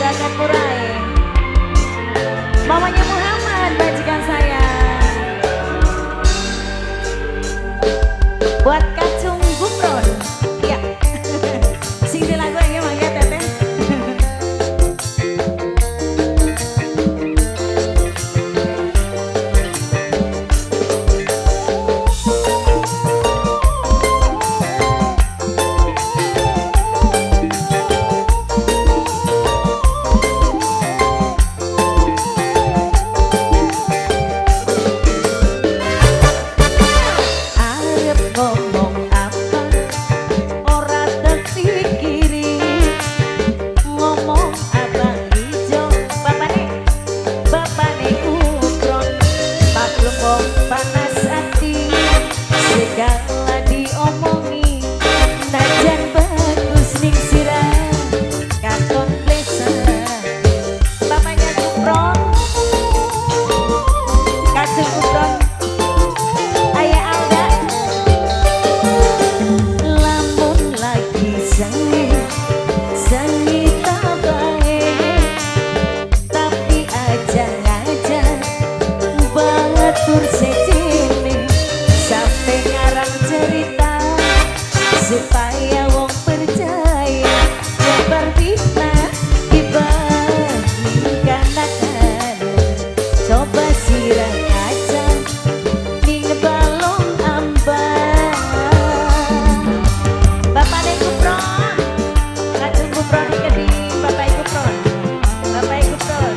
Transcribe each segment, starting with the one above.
Juragan Murai. Mamanya Muhammad, majikan saya. Buat Kacung Gupron. Ya. Sing lagu ini mangga teteh. Arep ngomong apa ora terpikiri, ngomong abang ijo bapane bapane Gupron, maklum wong panas ati segala diomongi, najan bagus ning sirah katon plesa. Bapaknya Gupron, Kacung Gupron, Ayah Alda. Lamun lagi sengi sengi tak bae, tapi aja aja batur sejene sampai ngarang cerita supaya wong percaya, nyebar fitnah dibandingkan akan. Coba sirah kaca ning balong ambang. Bapakne Gupron, Kacung Gupron iki Bapak Gupron, Bapak Gupron,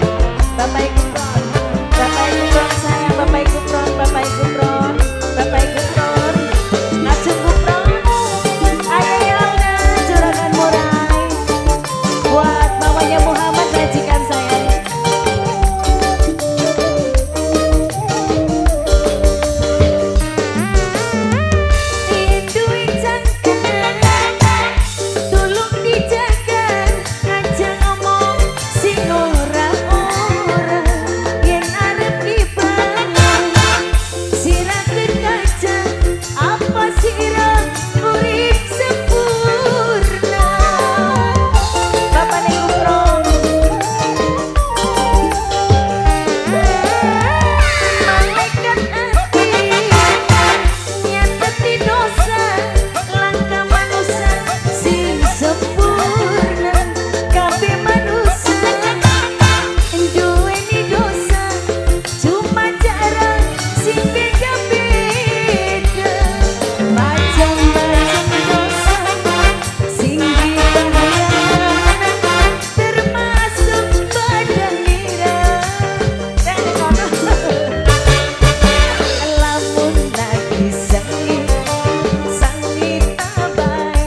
Bapak Gupron, Bapak Gupron sayang, Bapak Gupron, Bapak Gupron, Bapak Gupron, Kacung Gupron. Ayo Alda, Juragan Murai. Buat mamanya Muhammad, majikan saya. Duwe cangkem, tulung dijaga, aja ngomong sing ora-ora. Yen arep dibangun, sirah ke kaca, apa sirah urip sempurna. Bapakne Gupron. Malaikat ati nyateti dosa, langka manusia sing sempurna. Kabeh manusia duweni dosa, cuma cara sing beda-beda. Macam-macam dosa sing dibayar, termasuk badan nira. Lamun lagi sengi sengi tak bae,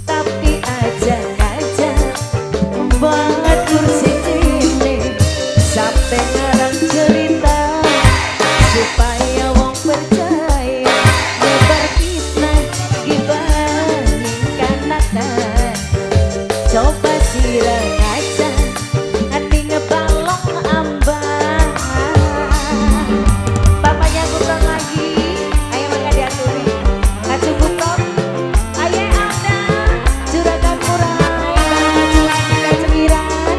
tapi aja aja batur sejene sampai ngarang cerita supaya wong percaya, nyebar fitnah dibandingkan akan. Coba sirah kaca ning balong ambang. Bapaknya Gupron lagi, ayo mangga diaturi. Kacung Gupron, Ayah Alda, Juragan Murai, Kacung lagi Kacung Iran,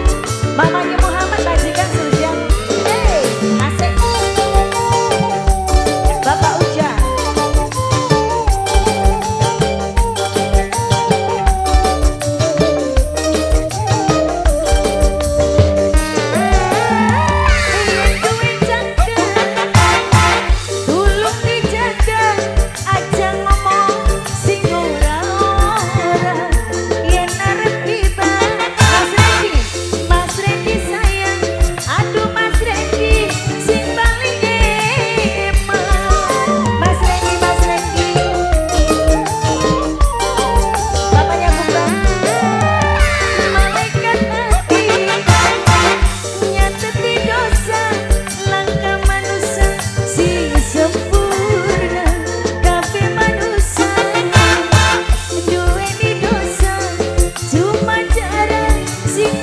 mamanya Muhammad, majikan Sujan. Hey, asik. Bapak Uja. Duwe cangkem, tulung dijaga, aja ngomong sing ora-ora. Yen arep dibangun, Mas Randy, Mas Randy sayang, aduh Mas Randy sing paling eman. Mas Randy, Mas Randy, bapaknya Gupron. Malaikat ati nyateti dosa, langka manusia sing sempurna. Kabeh manusia duweni dosa, cuma cara sing